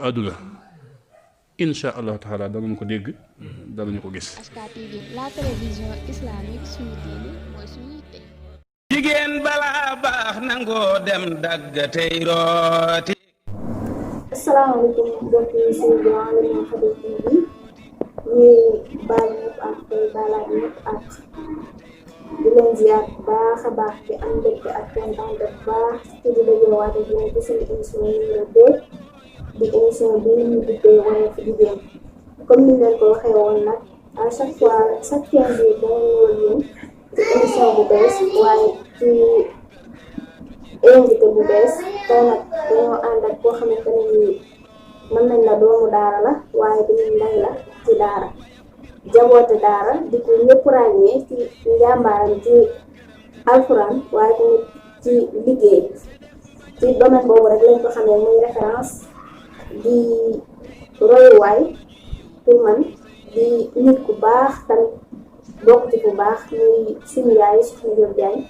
àdduna insha Allah taala danañ ko dégg danañ ko gis. H.K TV, la télévision islamique suñu diine mooy suñu yitte. jigéen balaa baax nangoo dem dagg tey rooti. asalaamaaleykum mbokk yi si Halimoul Khabir TV ñuy baal ñëpp ak tey baalaat ñëpp ak di leen ziar bu baax a baax di am mbégte ak kontaan bu baax ci di dajewaat ak yéen ci seen émission numéro 2 di émission bi ñu duppee Waréfou jigéen comme ni leen ko waxee woon nag à chaque fois chaque 15 jours dama ñëwal yéen ci émission bu bees waaye ci invité bu bees tey nag dañoo ànd ak koo xamante ne nii mën nañ la doomu daara la waaye dañuy ndey la ci daara jaboote daara di ko ñëpp ràññee ci njàmbaaram ci alxuraan waaye tamit ci liggéey ci domaine boobu rek lañ ko xamee muy référence di royuwaay pour man di nit ku baax tamit bokk ci ku baax muy suñu yaay Sokhna Diop Diagne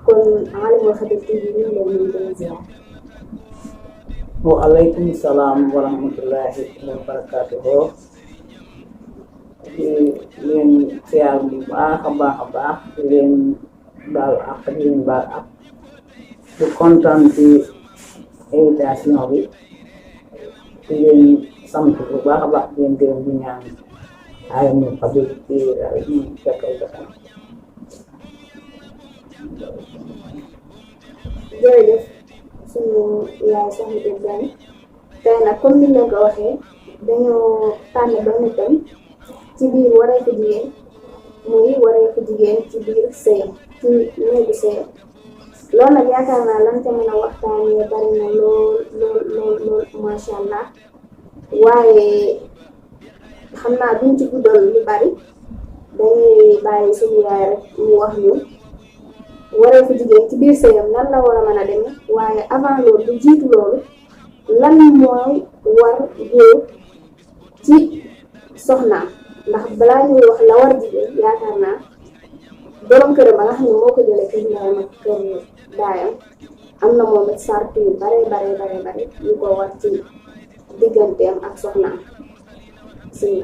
kon Halimoul Khabir TV ñu ngi leen di ziar. Waalaikum salam warahmatullahi wabarakatuh. Di leen ziar bu baax a baax di leen baal ak di leen baal ak di kontaan ci invitation bi di leen sant bu baax a baax di leen gërëm di ñaan Halimoul Khabir ci ñu fekkal ko tam. jërëjëf suñu yaay Sokhna Diop Diagne tey nag comme ni leen ko waxee dañoo tànn benn thème ci biir wareefu jigéen muy wareefu jigéen ci biir sëyam ci néegu sëyam loolu nag yaakaar naa lan te mën a waxtaanee bari na lool macha allah waaye xam naa duñ ci guddal lu bari dañuy bàyyi suñu yaay rek mu wax ñu wareefu jigéen ci biir sëyam lan la war a mën a demee waaye avant loolu lu jiitu loolu lan mooy war góor ci soxnaam ndax balaa ñuy wax la war jigéen yaakaar naa borom këram ba nga xam ne moo ko jëlee kër yaayam ak kër baayam am na moom it sart yu bare yu ko war ci digganteem ak soxnaam si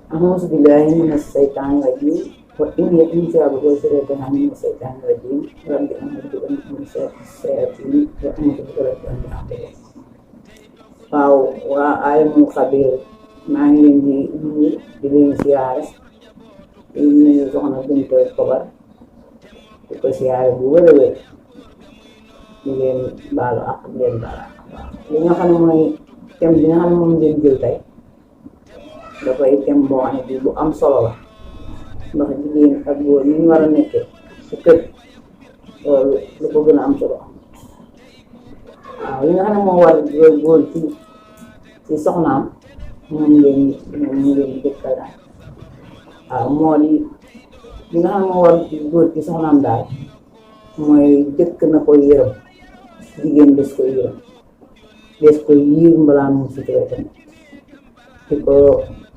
A'udzu billahi minas syaitonir rajim. Wa inni insyaallah berserah min syaitonir rajim. Rabbi a'udzu bika min syaitonir wa a'udzu bika rabbi a'udzu. Waaw waa Halimoul Khabir maa ngi leen di nuyu di leen siyaare di nuyu soxna Binta Kobar di ko siyaare bu wér a wér di leen baalu ak di leen baal waaw li nga xam ne mooy thème bi nga xam ne moom ngeen jël tey dafay thème boo xam ne bii bu am solo la ndax jigéen ak góor ni ñu war a nekkee ci kër loolu lu ko gën a am solo waaw li nga xam ne moo war góor ci soxnaam moom ngeen dëkkal waaw moo di li nga xam ne moo war góor ci soxnaam daal mooy jëkk na ko yërëm jigéen des ko yërëm des ko yiir mbalaa mu si tamit di ko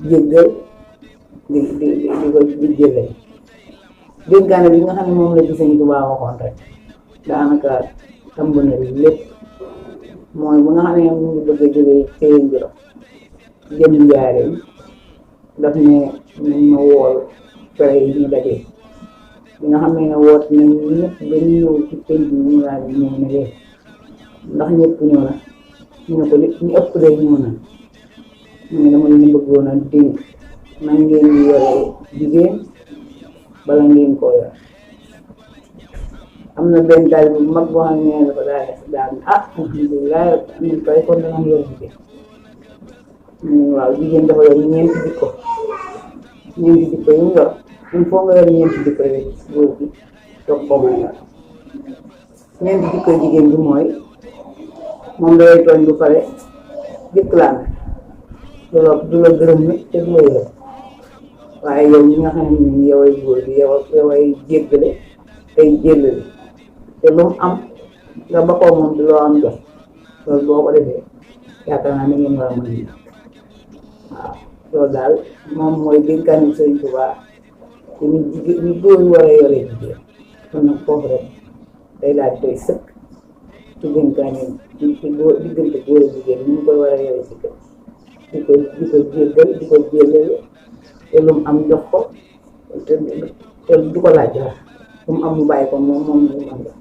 jéggal di ko jéggal dénkaane bi nga xam ne moom la ci Sëñ Tuubaa waxoon rek daanaka tàmb na lépp mooy bu nga xam ne mu ngi bëgg a jógee téye juróom jëm njaareem daf ne nañ ma wool fere yi ñu dajee bi nga xam ne woot nañ ñëpp ba ñu ñëw ci penc bi ñu daal di ñëw ne leen ndax ñëpp ñëw na ñu ne ko li ñu ëpp de ñëw na mu ne dama leen bëggoon a dénk nan ngeen di yore jigéen bala ngeen koo yor am na benn daal bu mag boo xam ne dafa daal alhamdulilah am nañ koy kon dana yor jigéen waaw jigéen dafa yor ñeenti jikko yi mu yor il faut nga yor ñeenti jikko rek góor gi toog koo mën a yor ñeenti jikko jigéen bi mooy moom dangay tooñ bu pare jëkkalaame du la gërëm nag te du la yor waaye yow ñi nga xam ne yoway góor bi yoway jéggale tey jéllale te lu mu am nga ba koo moom di loo am jox loolu boo ko defee yaakaar naa ne ngeen war a mën a waaw loolu daal moom mooy dénkaani Sëriñ Tuubaa te ni jigéen ni góor ñu war a yoree jigéen kon nag foofu rek day daal di doy sëkk dénkaane ci góor diggante góor ak jigéen ñu koy war a yore ci kër di ko jéggal di ko jéllale te lu mu am jox ko te du ko laaj dara lu mu am mu bàyyi ko moom la mu am jox.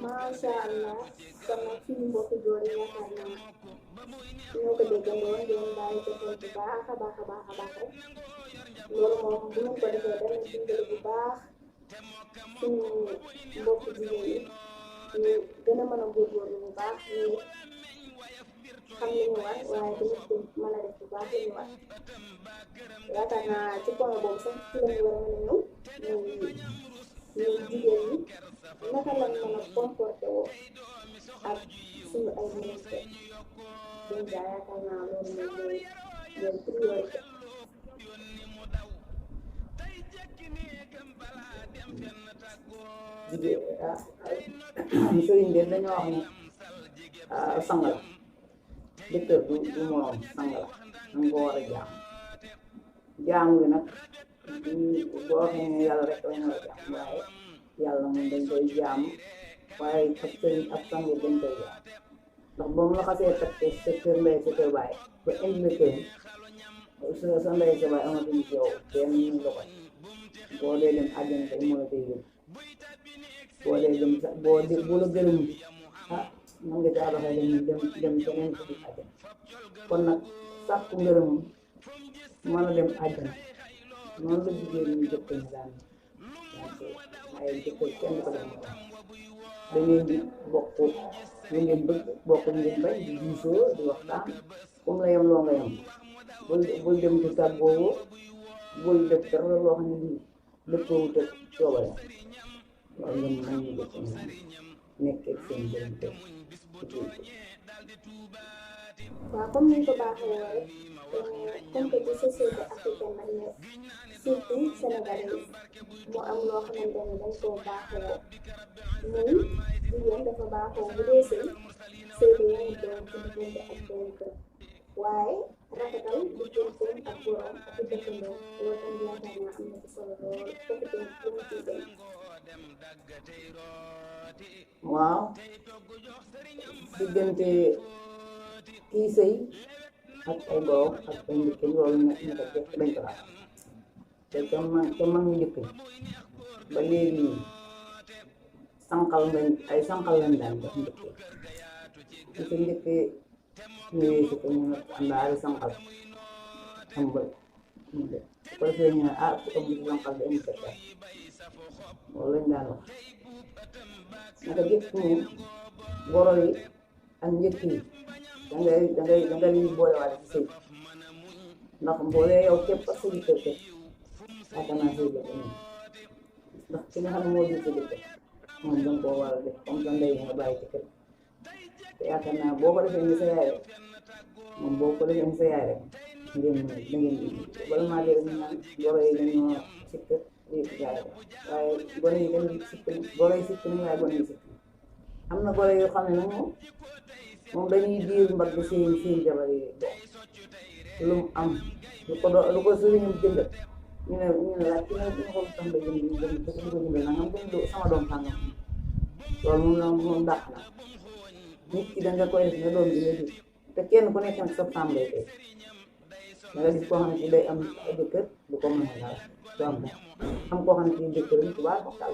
Masha Allah kon nag suñu mbokki góor yi yaakaar naa ñoo ko déggandoo ngeen bàyyi ko xel bu baax a baax rek loolu moom bu ñu ko defee dana dimbali bu baax suñu mbokki jigéen yi ñu gën a mën a góorgóorlu bu baax ñu xam li ñu war waaye tamit mën a def bu baax li ñu war yaakaar naa ci point boobu sax ci lañu war a mën a ñëw ñun jigéen ñi naka lañ mën a comporté woo ak suñu ay ministre déjà yaakaar naa loolu moom mooy priorité. Sëriñ de dañoo wax ne sang la jëkkër du morom sang la nga ko war a jaam gi nag boo waxee ne yàlla rek lañ war a jaam waaye yàlla moom dañ koy jaam waaye ak sëriñ ak sang dañ koy jaam ndax boo mu la xasee takk sa kër ndey sa kër baay ba indi la kër sa ndey sa baay amatuñu ci yow kenn ñu la koy boo dee dem àjjana tey moo la koy yóbbu boo dee dem sax boo la gërëm man nga caa doxee dem keneen ci biir àjjana kon nag sàkku ngërëm mën a dem àjjana noonu la jigéen ñi jëkk ñu daan waaye jëkkër kenn ko dem da ngeen di bokk lu ngeen bëgg bokk lu ngeen bañ di diisoo di waxtaan comme la yem loo nga yem bul dem ci tàggoo bul def dara loo xam ne lii dëppoo wut ak coobare loolu la mën ñu jëkk ñu nekkee seen borom kër waaw comme ni ñu ko baaxee rek comme que ci société africaine lañ nekk surtout sénégalaise mu am loo xamante ne dañ koo baaxoo muy jigéen dafa baaxoo bu dee sëy bi yemul doon ci diggante ak borom kër waaye rafetal digganteem ak borom ak dëkkandoo loolu tam yaakaar naa am na ci solo lool foofu tamit bu mu ciy dem. waaw diggante kii sëy ak ay borom ak ay njëkk loolu nekk na ko fekk dañ ko laal te ca mag ñu njëkk ba léegi ay sànqal lañ daan def njëkk ci sa njëkk ñëwee si ko ñu ne àndaari sànqal am ba ñu def ko defee ñu ne ku ëmb si sànqal bi am fekk loolu lañ daan wax naka jëkk moom goro yi ak njëkk yi danga leen boolewaale ci sëy ndax mboolee yow képp ak sa jëkkër képp yaakaar naa sëy ba tamit ndax ki nga xam ne moo jur sa jëkkër moom danga koo war a def comme sa ndey nga bàyyi ci kër te yaakaar naa boo ko defee ni sa yaay rek moom boo ko defee ni sa yaay rek ngeen di bala maa dee ñu naan goro yi dañoo sikk yëpp jaay rek waaye gone yi dañuy sikk goro yi sikk nañ waaye gone yi sikk am na goro yoo xam ne nag moom dañuy diir mbagg seen jabar yi lu mu am lu ko sëriñam jënd ñu ne laaj ci ñu ko tax ba jënd ko jënd nangam jënd sama doom sàngam loolu moom dàq na nit ki da nga koy def ne doom bi nga gis te kenn ku nekk nag sa femme lay tey da nga gis koo xam ne ci day am ay jëkkër du ko mën a dara du am koo xam ne ci jëkkër bi tubaab bokkal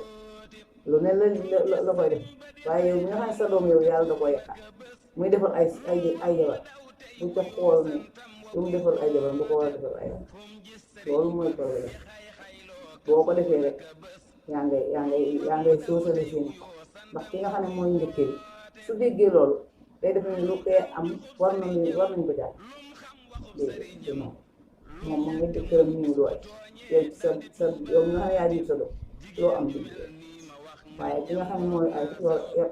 lu ne la koy def waaye yow mi nga xam ne sa doom yow yàlla da koy yàqal muy defal ay jabar bu ca xool ne lu mu defal ay jabar bu ko war a defal ay jabar loolu mooy problème boo ko defee rek yaa ngay soosale seen ndax ki nga xam ne mooy njëkkee su déggee loolu day def ne lu koy am war nañ ko jaar dégg moom nga jëkkëram ñu doy yow sa yow nga xam ne yaa jur sa doom loo am di waaye ki nga xam ne mooy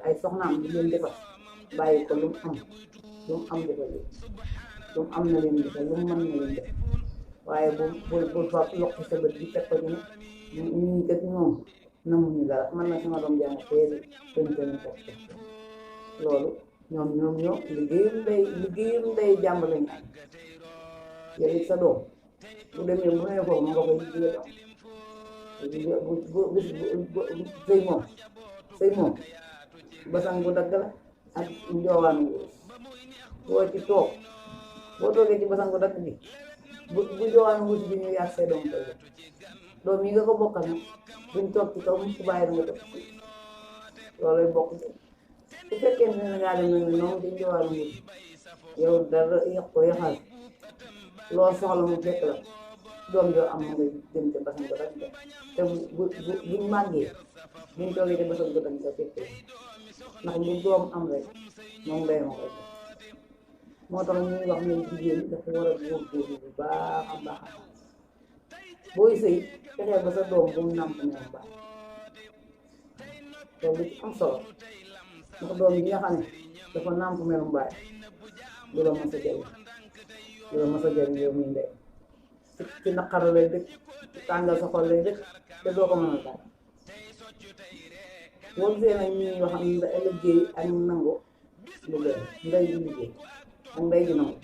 ay soxnaam di leen defal bàyyi ko lu mu am defal lu mu am na leen defal lu mu mën na leen def waaye bu fab lokk sa bët bi teg ko ci ne ñu kat ñoom namuñu dara man na sama doom jàng teeri tënk loolu ñoom liggéeyum ndey jàmb lañu am yow sa doom bu demee bu nee foofu ma nga koy liggéey doom sëy moom basang bu dagg la ak njoowaan wurus boo ci toog boo toogee ci basang bu dagg bi bu njoowaan wurus bi ñu yàq say doom koy doom yi nga ko bokkal nag buñ toog ci kaw mu bàyyi nga toog ci looluy bokk ci su fekkee ne ngaa dem ne noonu ci njoowaan wurus yow dara yàq ko yaxal loo soxla mu fekk la doom joo am nga dem ca basang bu dagg te buñ màggee buñ toogee ca basang bu dagg sa fekk ndax lu doom am rek moom ndeyam ko moo tax ñuy wax ne jigéen dafa war a góorgóorlu bu baax a baax booy sëy fexeel ba sa doom bu mu nàmp meew baax loolu ci am solo ndax doom yi nga xam ne dafa nàmp meew baax du la mos a jëriñ du la mos a jëriñ yow muy ndey ci naqar lay dëkk ci tàngal sa xol lay dëkk te doo ko mën a taal boo gisee nag ñuy wax am da liggéey ak nangu lu benn ndey di liggéey ak ndey di nangu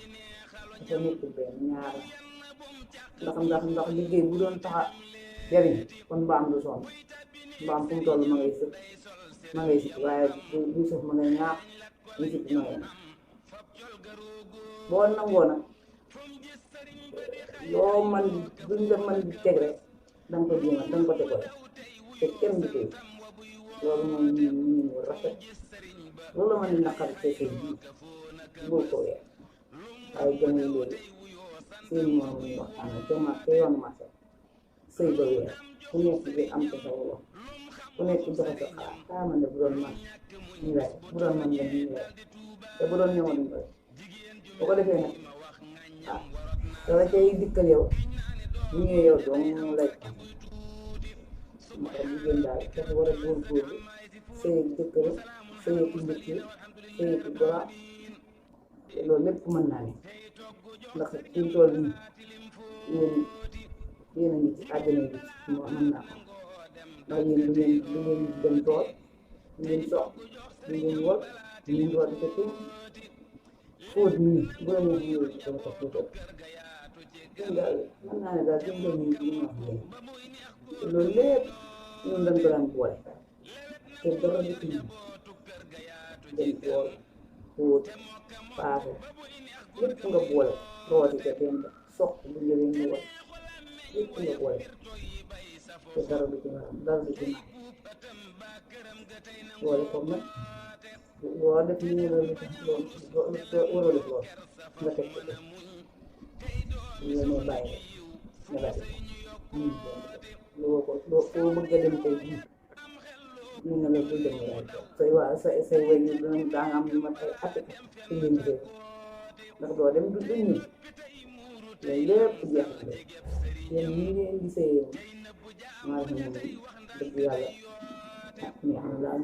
dafa nekk benn ñaar ndax liggéey bu doon taxa jariñ kon mbaam du sonn mbaam fu mu toll ma ngay sit waaye bu suuf ma ngay ñaax bu sit ma ngay ñaax boo nangoo nag loo man duñ la mën di teg rek danga ko jéem danga ko tegoo te kenn du koy loolu mooy ñu rafet loolu la ma ni naqar te sëy bii boo ko weer waaye jamono loolu sëy moom ñu waxtaan te yoon marché sëy ba weer ku nekk bi am ko sa wolo ku nekk joxe sa xalaat xaaral ne bu doon man ñu lay bu doon man la ñu lay te bu doon ñëwoon ñu lay bu ko defee nag ah dara cay dikkal yow ñu ñëwee yow doo mu lay moo tax jigéen daal dafa war a góorgóorlu sëy jëkkër sëy ci mbëcc sëy ci gora te loolu lépp mën naa ne ndax ci tool yi yéen a ngi ci àjjana bi moo mën naa ko ndax yéen du ngeen dem tool du ngeen sox du ngeen wol du ngeen door di ko tënk fóot nii bu la ñu ñëw ci sama ko fóotal daal mën naa ne daal jëm ñu ñu wax leen te loolu lépp ñun dañ ko daan boole te dara du ci dem tool fóot paase lépp nga boole rooti ca teen ba sox bu njëriñ ñu wax lépp nga boole te dara du ci dara du ci naan boole ko nag boo def li ñu la lu waroo def lool nga teg ko ñu ne bàyyi nga daal loo bëgg a dem tey jii ñu ne la bul dem yaay say waa say way ñu daa nga am ñu mat ay at ci leen jël ndax doo dem du ñi loolu lépp jeex na yéen ñi ngeen di sëyee maa ngi dëgg yàlla neex na daal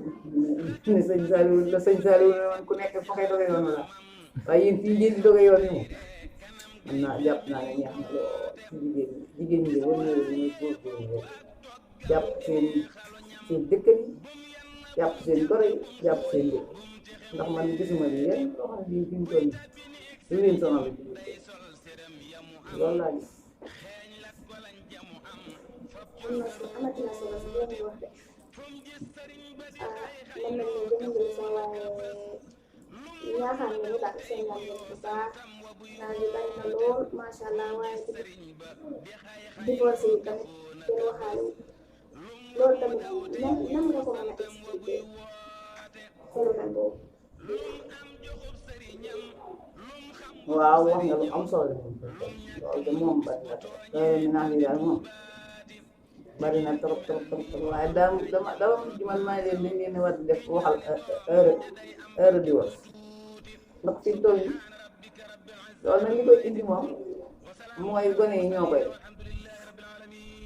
ne sëñ Saliou la sëñ Saliou ne woon ku nekk fa koy doge yoon la waaye yéen fii ngeen di doge yoon ni moom man naa jàpp naa ne neex na lool ci jigéen ñi war na mooy góorgóorlu jàpp seen dëkk yi jàpp seen gore yi jàpp seen dëkk ndax man gisuma li yéen loo xam ne bii fi mu toll nii lu leen sonal ci biir loolu laa gis. amati na solo si loolu wax de man nag ñu jënd sa waaye ñaaxaan ne ñu daal seen yàlla bu baax daal di bari na lool macha allah waaye tamit divorce yi tamit kenn waxaale loolu tamit nan nga ko mën a expliquer phénomène boobu. waaw wax nga lu am solo loolu de moom bari na trop ménage yi daal moom bari na trop waaye dama man maa leen dañ leen war di def waxal heure divorce ndax fi toll yi loolu nag li koy indi moom mooy gone yi ñoo koy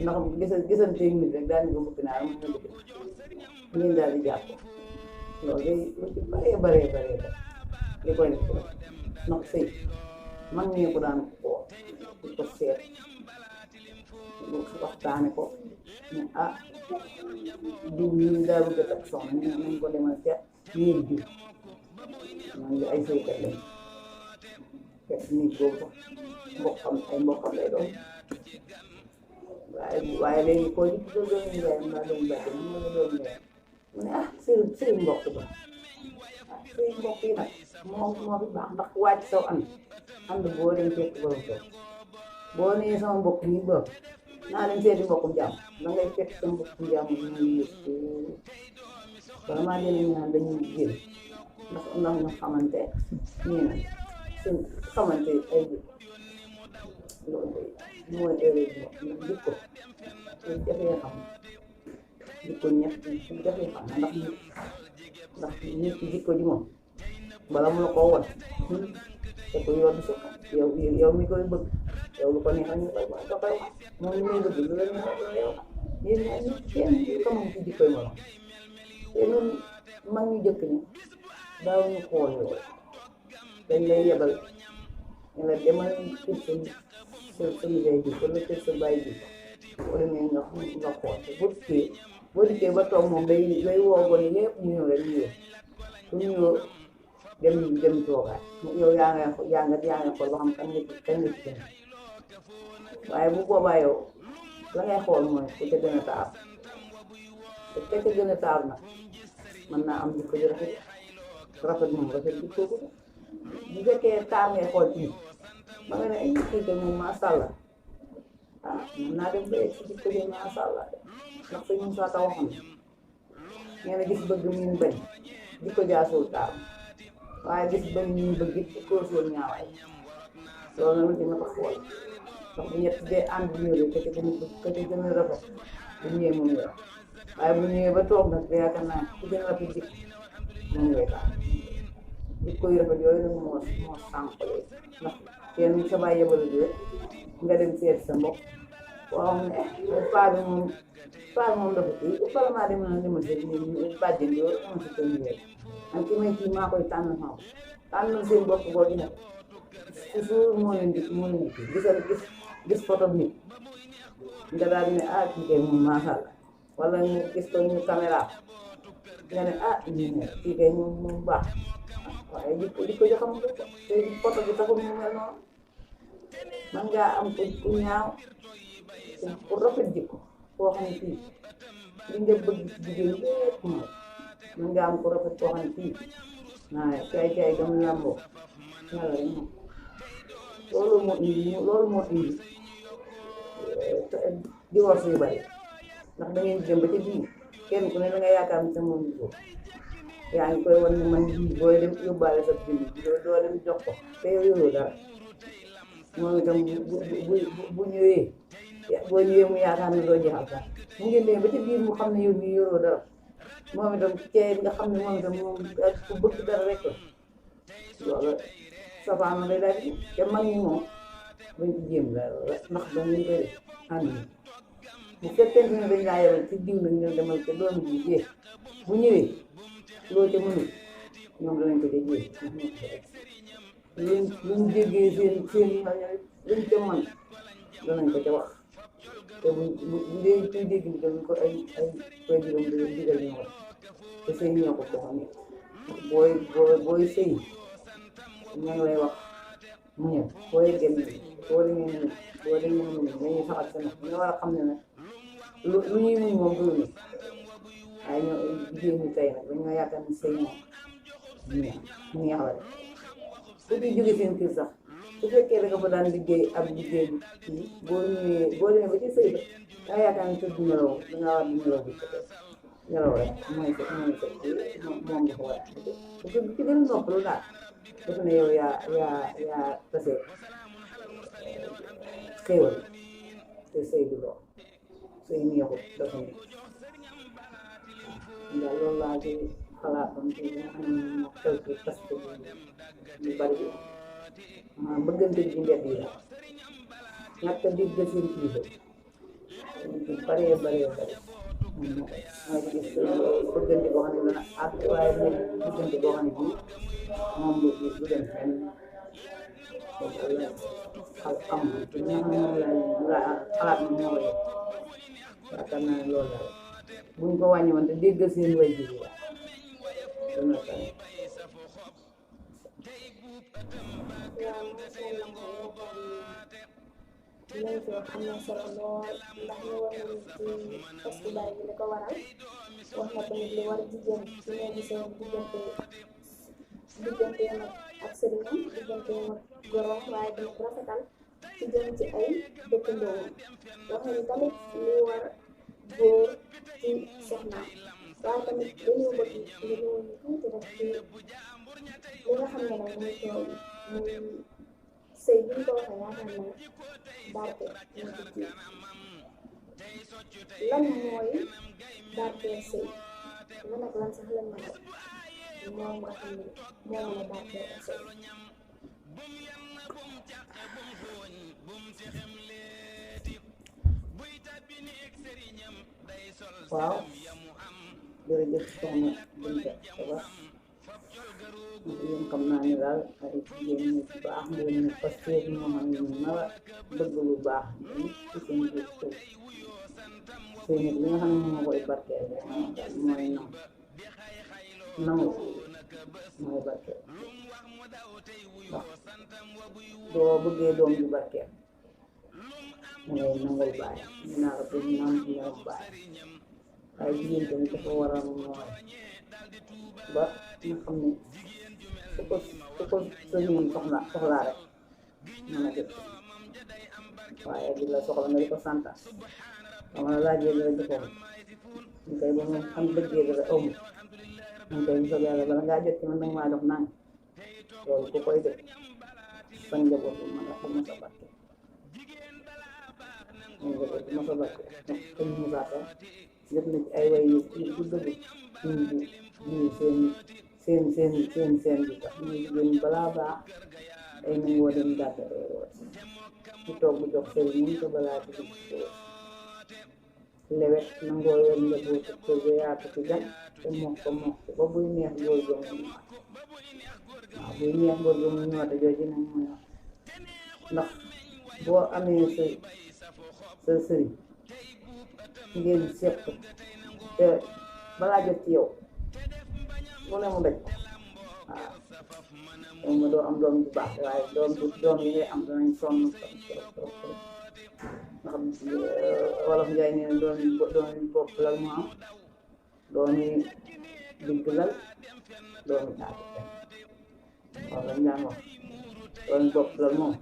ndax gisante nit rek daal di ko bëgg naa moom ngeen daal di jàpp loolu day lu ci bare li koy def ndax sëy mag ñee ko daan ko di ko seet waxtaane ko ne ah diw ñu daa bëgg a takk soxna nañ ko demal seet néeg diw man ngi ay sëykat lañ fekk néeg boobu sax mbokkam lay doon waaye léegi koo ci doon yaay mbaa doon bàjj mu ne doon yaay mu ne ah sëy mbokk ba say mbokk yi nag moo fi baax ndax wàcc saw ànd boo dem fekk borom toog boo nee sama mbokk ñi ba naa dem seeti mbokkum jàmm dangay fekk sa mbokkum jàmm ñu yës vraiment dañuy naan dañuy génn ndax ñu xamante ñii nag suñ xamante ay loolu mooy erreur bi jikko jafee xam jikko ñett jafee xam ndax nit ki jikko ji moom bala mu la koo won te ko yor di sukk yow mi koy bëgg yow lu ko neex ñu koy wax moom li muy bëgg lu la neex yow yéen ñaar ñi kenn xamul ci jikkoy morom te ñun mag ñu jëkk ñi daaw ñu xool yow dañ lay yebal ne la demal kër sa nijaay ji wala kër sa baay ji wala ne nga xool te boo dikkee ba toog moom day woo gone yëpp ñu ñëw rek ñu su ñëwoo dem toogaay yow yaa nga xool ba xam kan nga ci gën waaye bu boobaa yow la ngay xool mooy ku ca gën a taar te ka ca gën a taar nag mën naa am jikko ju rafet moom rafet jikko ko bu fekkee taar ngay xool ci ba nga ne ay kii te moom masha Allah mën naa dem ba ci jikko ju masha Allah ndax sa ñun saa ta waxam nee na gis bëgg ñu bañ jikko jaasul taar waaye gis bañ ñu bëgg it ci kóosul ñaawaay loolu nag dina ko xool ndax bu ñett dee ànd ñëwee ka ca gën a rafet bu ñëwee moom la waaye bu ñëwee ba toog nag yaakaar naa ku gën a rafet jikko moom ngay taal jikko yu rafet yooyu nag moo sànq ndax kenn sa baay yebal nga dem seet sa mbokk boo xam ne paa bi moom dafa kii bala maa dem na dema seet bàjjen yoo dama si ko ñëwee man ki may kii maa koy tànn xam tànnal seen bopp boo dina toujours moo leen di gis photo nit nga daal di ne kii kay moom masha Allah wala ñu gis ko ñu caméra nga ne kii kay moom baax waaye di ko joxam ko te photo bi taxul mu mel noonu man ngaa am ku ñaaw ku rafet jikko koo xam ne kii li nga bëgg ci jigéen yépp mooy man ngaa am ku rafet koo xam ne kii caay gam lamboo yàlla rek moom loolu moo indi divorce yu bari ndax da ngeen dem ba ca biir kenn ku ne da nga yaakaar ne sa moom bi foofu yaa ngi koy wan ne man bii booy dem yóbbaale sa bind doo dem jox ko te yow yoroo dara moom itam bu ñëwee boo ñëwee mu yaakaar ne doo jeexal sax mu ngeen demee ba ca biir mu xam ne yow mii yoroo dara moom itam kee nga xam ne moom itam moom ku bëgg dara rek la loolu safaanu lay daal di te mag ñi moom dañ ci jéem la ndax dañuy koy def ànd bu fekkente ne dañ laa yebal ci diw nag ñu demal te doomu ji jee bu ñëwee loolu ca mënul ñoom danañ ko ca jéem luñ déggee seen luñ ca mën danañ ko ca wax te bu dee kuy dégg ni dañ ko ay koy juróom da digal ñoo ko te sëy ñoo ko xam ne booy sëy ñoo ngi lay wax mu ñëw boo yeggee boo demee mu dañuy saxal sa nag ñu war a xam ne nag lu ñuy muñ moom doyul waaye ñoo jigéen ñi tey nag dañoo yaakaar ne sëy moom neex la rek su di jóge seen kër sax su fekkee da nga fa daan liggéey ab liggéey bi boo demee ba ci sëy ba da nga yaakaar ne tëdd nelaw da nga war di nelaw bi nelaw rek mooy moom nga ko war a ci gën a noppalu daal dafa ne yow yaa tase xéewal te sëy du lool sëy neexut dafa ne ndax loolu laa ci xalaatoon ci nga xam ne moo xew ci parce que lu bari bi bëggante ci mbedd yi la ñàkk a dégg seen kilifa ci baree mooy gis bëggante boo xam ne dana àgg waaye nag bëggante boo xam ne bii moom du dem fenn am te ñi nga xam ne moom la xalaat moom moo la yaakaar naa ne loolu daal buñ ko wàññi woon te déggal seen way ji la dana tane lañ fi wax am na solo lool ndax ñu war nañu ci festival bi li ko waral wax na tamit li war jigéen ci ñoo gisee diggante digganteem ak sëriñam digganteem ak goroom waaye tamit rafetal ci jëm ci ay dëkkandoom wax ni tamit li war góor ci soxnaam waaye tamit dañoo bëgg nga ñëw ñu tuuti rek ci li nga xam ne nag muy coow muy sëy bi ñu ko waxee yaakaar naa barke moo ci jiitu lan mooy barkeel sëy lan ak lan sax lañ mën a moom nga xam ne moo mën a barkeel ak sëy waaw jërëjëf soxna Binta Kobar yéen xam naa ne daal ay jigéen ñu baax ngeen ne parce que ñoo xam ne ñu nar a bëgg lu baax ci seen biir kër sëy nag li nga xam ne moo koy barkeel mooy nangu mooy barkeel ndax doo bëggee doom ju barkeel da ngay nangul bàyyi ñu naa la pour naan ci ñoom bàyyi waaye jigéen tamit dafa war a nooy ba nga xam ne su ko sëriñam soxlaa rek mën a jot waaye di la soxla nga di ko santa dama la laajee dara joxoon ñu koy ba moom am bëggee dara amu ñu koy musal yàlla bala ngaa jot ci man nag maa jox nang loolu ku koy def sa njaboot bi mën a xam sa barke njaboot bi ma sa barke ndax sëñ Moussa Ka def na ci ay way yu dëgg ñu seen bi tax ñu jigéen balaa baax ay nangoo dem gàtte reeroot ci toog bu jox sëriñ ñu ko balaa ci dugg lewet nangoo yor njaboot kër ga yaatu ci gan te mokk ba buy neex góor ga mu ñëwaat waaw buy neex góor ga mu ñëwaat jooju nag mooy wax ndax boo amee sa sëriñ ngeen seq te balaa jot ci yow mu ne mu daj waaw ma doo am doom ju baax waaye doom yi ngay am danañ sonn trop ndax wolof Njaay nee na doom yi bopp lal mu am doom yi digg lal doom yi taatu waaw lañ daan wax doom yi bopp lal moom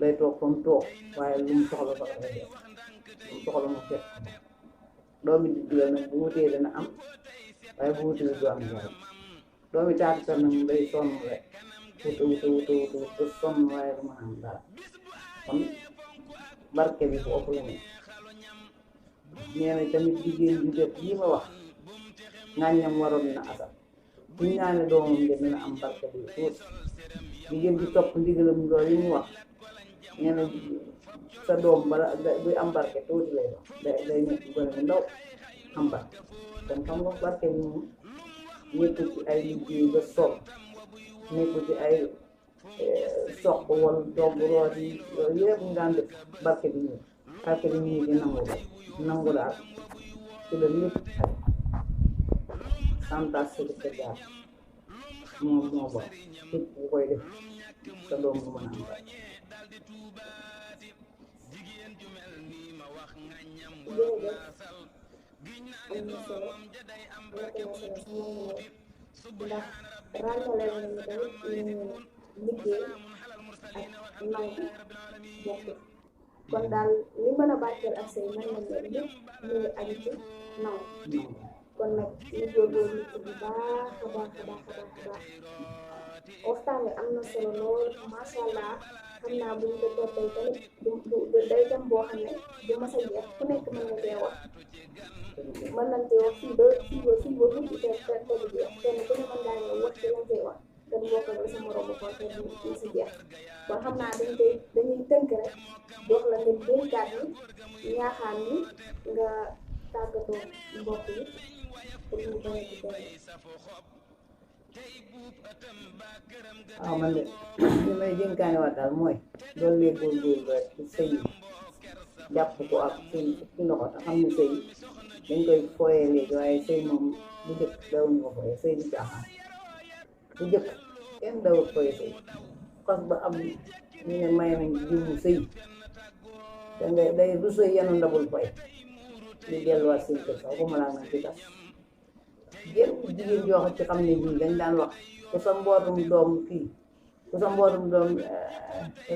day toog fa mu toog waaye lu mu soxla fa lay def lu mu soxla mu fekk doom yi digg lal nag bu wutee dana am waaye bu wutee du am dara doom yi taatu sax nag day sonn rek wute sonn waaye du mën a am dara kon barke bi foofu la ne nee na tamit jigéen ju def lii ma wax ngàññam waroon na asal buñ ñaane doomam de dina am barke bi tuuti jigéen ji topp ndigalam loolu yi mu wax nee na sa doom bala buy am barke tuuti lay doon day nekk gone bu ndaw am barke kon xam nga barke bi moom nekkul ci ay liggéey ba sol nekkul ci ay soq wala togg root yi loolu yëpp nga daan def barke bi ñëw di nangu daal ci la lépp ay santas sa dëkk jaar moom moo bon képp bu koy def sa doom bu mën a am barke am na solo nekk na solo sama ndax ràññale nañu tamit ñu liggéey ak nangu bokkul kon daal li mën a barkeel ak sëy mën nañ leen lépp ñu ngi aju ci nangu kon nag ñu góorgóorlu ci bu baax a baax waxtaan bi am na solo lool macha allah xam naa bu ñu ko toppee tamit du day dem boo xam ne du mas a jeex ku nekk mën na cee wax mën nañ cee wax fii ba guddi te du jeex kenn ku ne mën ngaa ñëw wax ci lañ cee wax te du bokk ak sa morom bu ko te du si jeex kon xam naa dañuy tënk rek jox la nga dénkaat yi ñaaxaan ni nga tàggatoo mbokk yi pour ñu bañ a ci waaw man de li may dénkaane waat daal mooy doon lee góorgóorlu rek ci sëy jàpp ko ak sëy ci loxo te xam ne sëy dañ koy fooyee léegi waaye sëy moom bu jëkk dawuñu ko fooyee sëy di caaxaan bu jëkk kenn dawul fooyee sëy xas ba am ñu ne may nañ jiwu sëy te nga day du sëy yanu ndabul fooy di delluwaat seen kër sax bu ma laa nag di tas jigéen joo ci xam ne bii dañ daan wax ku sa mbootum doom kii ku sa mbootum doom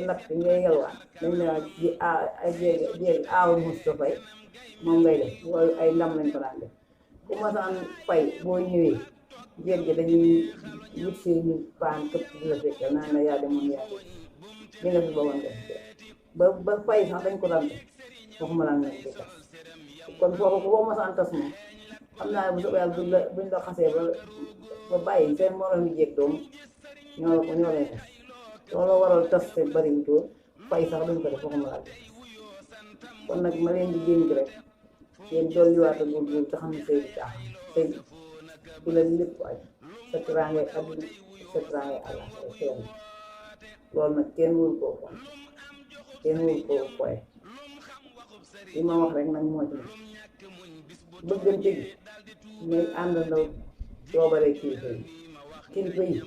lakk ngay yalwaan dañ ne jéeg aaw Moustapha Faye moom ngay def loolu ay ndam lañ ko daan def ku masaan fay boo ñëwee jéeg ji dañuy wut seeni paan këpp di la fekkal naan la yaa demoon yaa li nga fi boogoon def ba fay sax dañ ko daan def waxuma laa ngeen di tas kon foofu ku ko masaan tas moom xam naa bu soobee yàlla buñ la xasee ba bàyyi seen morom yi jéeg doom ñoo lay def loolu waral tas te bari wutoon fay sax duñ ko def waxuma laa kon nag ma leen di dénk rek yéen dolliwaat a góorgóorlu te xam ne sëy bi caaxaan sëy bi la lépp aj sa teraangay àdduna sa teraangay àllaaxira seen loolu nag kenn wul koo kon kenn wul koo foye li ma wax rek nag moo ci bëggante gi may àndandoo coobare kilifa yi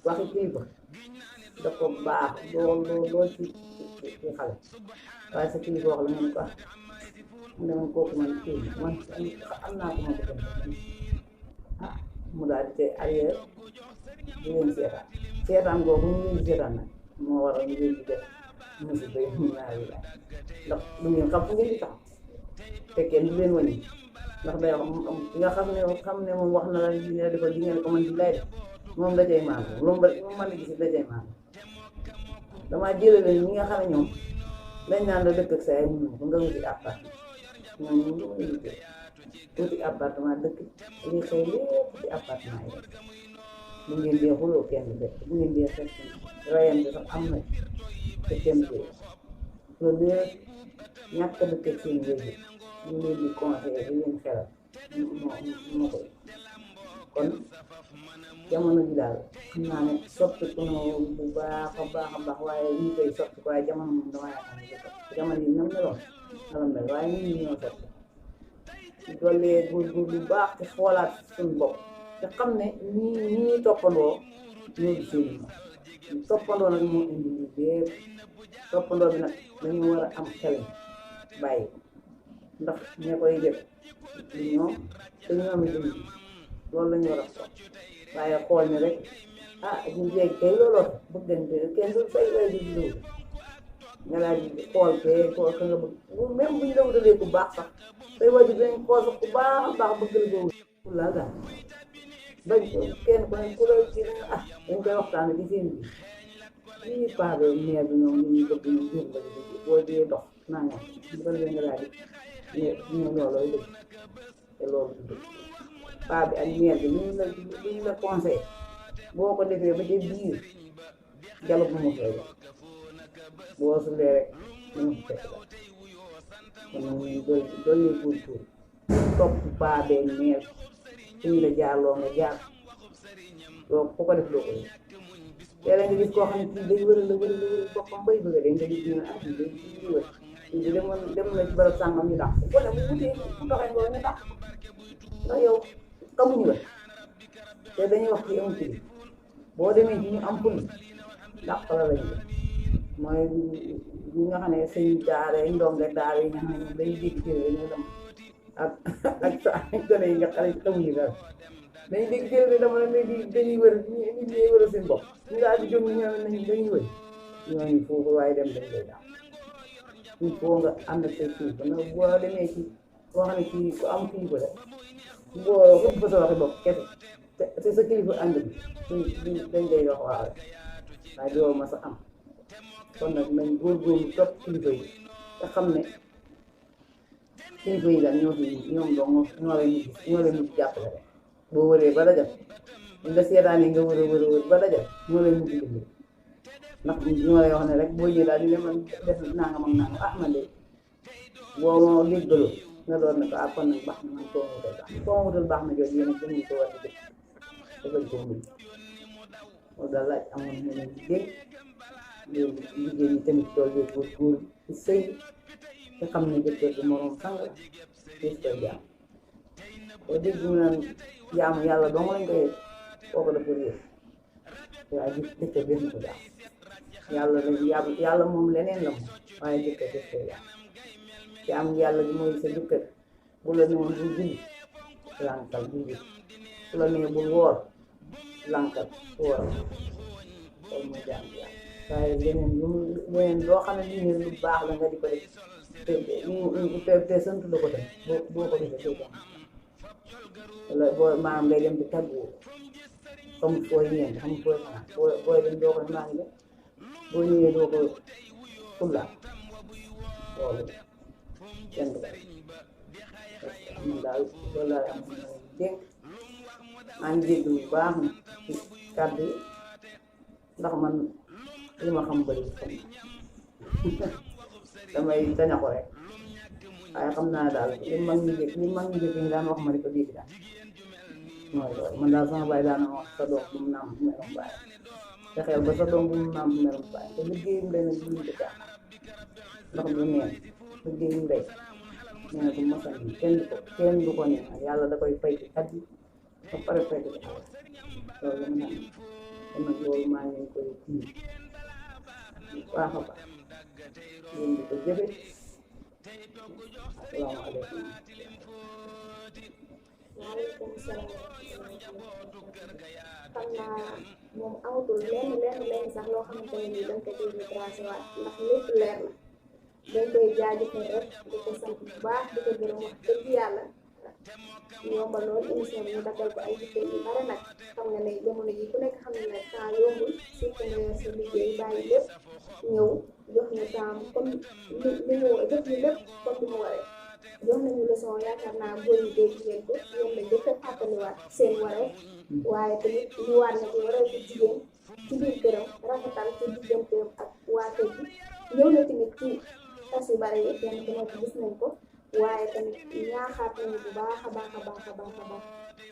waxi kilifa dafa baax lool ci xale waaye sa kilifa wax la ngeen ko ne man kooku man kii man am naa ko ma bëgg mu daal di tey arrière di leen seetaan googu ñu leen seetaan nag moo waral ñu leen di def musiba yi ñu naa yi laay ndax du ngeen xam fu ngeen di tax fekkee du leen wàññi ndax day wax ki nga xam ne moom wax na la li ne defal di ngeen ko man di lay def moom da cay maam lu mu mën a gis da cay maam damaa jëlee leen ñi nga xam ne ñoom dañ naan la dëkk ak sa ay mënu ko nga wuti appartement ñoom ñu ngi koy liggéey wuti appartement dëkk li xëy lépp ci appartement yi bu ngeen dee xuloo kenn dëkk bu ngeen dee fekk rayante sax am na te kenn dee loolu lépp ñàkk a dëkk ak seen wéy ñu leen di conseillé di leen xelal moo koy kon jamono ji daal xam naa ne soppiku na bu baax a baax waaye ñu koy soppiku waaye jamono moom dama yaakaar ne jamono yi nam meloon alam mel waaye ñun ñu ñoo soppi dollee góorgóor bu baax te xoolaat suñu bopp te xam ne ñii toppandoo ñoo di seen toppandoo nag moo indi li bépp toppandoo bi nag dañu war a am xel bàyyi ndax ña koy def du ñoom te ñoom it loolu la ñu war a xool waaye xool ne rek ñu jeeg kay looloo bëggante kenn du say way di loolu nga daal di xool kay xool ka nga bëgg même buñ la wutalee ku baax sax say wajur dañ xool sax ku baax a baax bëgg la boobu la daal ba kenn ku ne ku la ci dañ koy waxtaane ci seen bi lii paade meer bi ñoom ñu bëgg ñu jur la boo dee dox naa nga bu ko defee nga daal di ñu loolooy dëgg te loolu du dëgg paa bi ak meer bi luñ la conseillé boo ko defee ba ca biir jalub mu mu koy boo sulee rek dina ko fekk la kon nag ñu dolli góorgóorlu topp paa bee meer suñu la jaarloo nga jaar doo ku ko def doo ko def léeg-léeg nga gis koo xam ne kii day wëral boppam bay bëgg a dee nga gis ñu ne ak day wër kii dem na ci barab sàngam ñu dàq ko ne bu wutee bu doxee ngoo ñu dàq ndax yow xamuñu la te dañuy wax ci amul ci boo demee ci ñu am pul dàq la lañu def mooy ñi nga xam ne sëñ daara yi ndongo daara yi nga xam ne ñoom dañuy dégg téere dañuy dem ak sa gone yi nga xam ne xamuñu dara dañuy dégg téere dama ne dañuy wër nit ñi wër seen bopp ñu daal di jóg ñu ñoom nañ dañuy wër ñooñu foofu waaye dem dañ koy daal il faut nga ànd ak say kilifa nag boo demee ci boo xam ne kii ku am kilifa la boo ko fa sa waxi bopp kese te sa kilifa ànd bi dañ koy wax waaw waaye doo ma sa am kon nag nañ góorgóorlu topp kilifa yi te xam ne kilifa yi daal ñoom dong ñoo leen mujj jàppale rek boo wëree ba dajal nga seetaan yi nga wër ba dajal ñoo leen mujj dimbali ndax ñoo lay wax ne rek boo ñëwee daal di leen man def nangam ak nangam man de boo ma déggaloo nga doon ne ko kon nag baax na man soo ma wutal baax na jooju yéen a jëm ko war a def dafay ko mujj loolu daal laaj amoon na leen di dégg léegi jigéen ñi tamit tool yi góor ci sëy te xam ne jëkkër du moroom sang la gis koy jaam boo dégg mu naan jaamu yàlla dong lañ koy kooku dafa réer waaye gis jëkkër def na ko jaam yàlla moom leneen la moom waaye jëkkër def koy jaam jaam yàlla gi mooy sa jëkkër bu la newoon bul julli lankal julli su la nee bul woor lankal wóor loolu mooy jaamu yàlla waaye leneen loo xam ne lii lu baax la nga di ko def te sant la ko tam boo ko defee doo ko am wala boo maanaam ngay dem di tàggu comme fooy ñeent xam fooy xanaa booy dem doo ko maa ngi def boo ñëwee doo ko fulla loolu kenn du man daal loolu laa am dénk maa ngi dégg bu baax na ci kàddu yi ndax man li ma xam bëri xam damay tañaxu rek waaye xam naa daal li mag ñi jëkk daan wax ma di ko dégg daal mooy loolu man daal sama baay daan wax sa doom bu mu naam bu merum baay fexeel ba sa doom bu mu naam bu merum baay te liggéeyum day nag duñu ko caaxaan ndax du neen liggéeyum day nee na du mosal yi kenn du ko neen yàlla da koy fay ci at yi ba pare fay ci àll loolu la mu naan kon nag loolu maa ngi koy kii baax a baax yéen di ko jëfe asalaamaaleykum. waaleykum salaam. xam naa moom amatul lenn sax loo xamante ne nii dañ ko ciy retracé waat ndax lépp leer na dañ koy jaajëfal rek di ko sant bu baax di ko gërëm wax dëgg yàlla yomba lool émission bi ñu dakkal ko ay liggéey yu bare nag xam nga ne jamono ji ku nekk xam ne ne temps yombul surtout nga yor sa liggéey bàyyi lépp ñëw jox ñu temps comme li mu jox ñu lépp comme li mu waree jox nañu leçon yaakaar naa góor ñi dégg ngeen ko yéen la njëkk a fàttaliwaat seen waree waaye tamit ñu waat na ci waree bu jigéen ci biir këram rafetal ci digganteem ak waa kër gi ñëw na tamit ci tas yu bare yi kenn ku nekk gis nañ ko waaye tamit ñaaxaat nañu bu baax a baax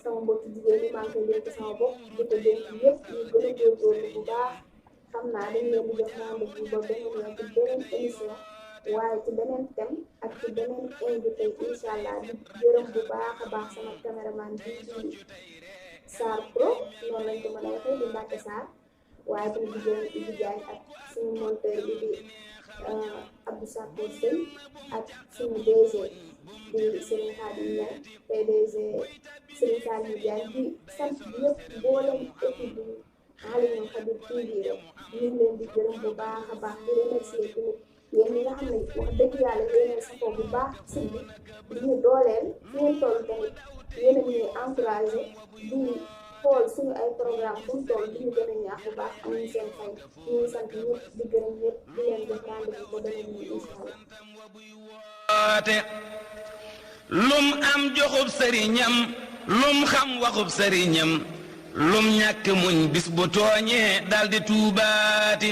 sama mbokki jigéen ñi maa ngi koy dénk sama bopp di ko dénk yëpp ñu gën a góorgóorlu bu baax xam naa dañ leen di jox rendez-vous ba beneen yoon ci beneen émission waaye ci beneen thème ak ci beneen invité incha allah di gërëm bu baax a baax sama caméraman bi di Sarr Pro noonu lañ ko mën a waxee di Mbacke Sarr waaye tamit di gërëm di Diagne ak suñu monteur bi di Abdou Sakkour Sène ak suñu DG di Serigne Khadim Niang PDG Serigne Khadim Diagne di sant yëpp mboolem équipe bi Halimoul Khabir TV rek ñu ngi leen di gërëm bu baax a baax di remercier tamit yéen ñi nga xam ne wax dëgg yàlla yéen sa bu baax sëñ bi di ñu dooleel fi ngeen toll tamit yéen a ñuy encouragé di xool suñu ay programme fu mu toll di ñu gën a ñaax bu baax amuñu seen fay ñu ngi sant ñëpp di gërëm ñëpp di leen jox rendez-vous ba beneen ñu incha allah. lum am joxub sëriñam lum xam waxub sëriñam lum ñàkk muñ bis bu tooñee daldi tuubaati